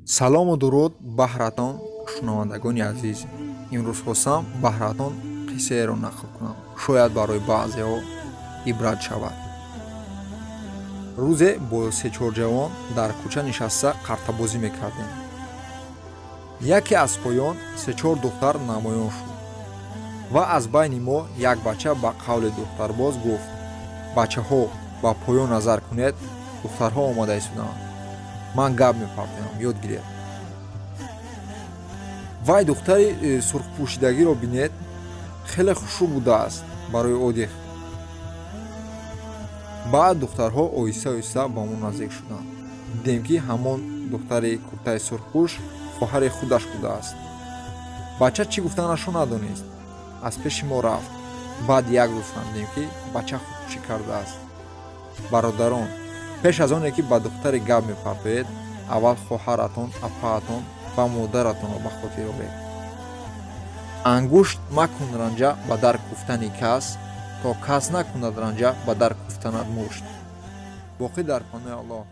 Салому дуруд баҳратон, шунавандагони азиз. Имрӯз хостам баҳратон қиссаеро нақл кунам, шояд барои баъзеҳо ибрат шавад. Рӯзе бо се-чор ҷавон дар кӯча нишаста қартабозӣ мекардем. Яке аз поён се-чор духтар намоён шуд ва аз байни мо як бача ба қавли духтарбоз гуфт: бачаҳо, ба поён назар кунед, духтарҳо омода истодаанд. Ман гап мепартоям, ёд гиред. Вай духтари сурхпӯшидагиро бинед, хеле хушрӯ будааст барои одих. Баъд духтарҳо оҳиста-оҳиста ба мо наздик шуданд. Дидем, ки ҳамон духтари куртаи сурхпӯш хоҳари худаш будааст. Бача чӣ гуфтанашро надонист, аз пеши мо рафт. Баъд як рӯз фаҳмидем, ки бача худкушӣ кардааст. Бародарон, пеш аз оне ки ба духтаре гап мепартоед, аввал хоҳаратон, апаатон ва модаратонро ба хотир оред. Ангушт макун ранҷа ба дар куфтани кас, то кас накунад ранҷа ба дар куфтанат мушт. Боқӣ дар панои Аллоҳ.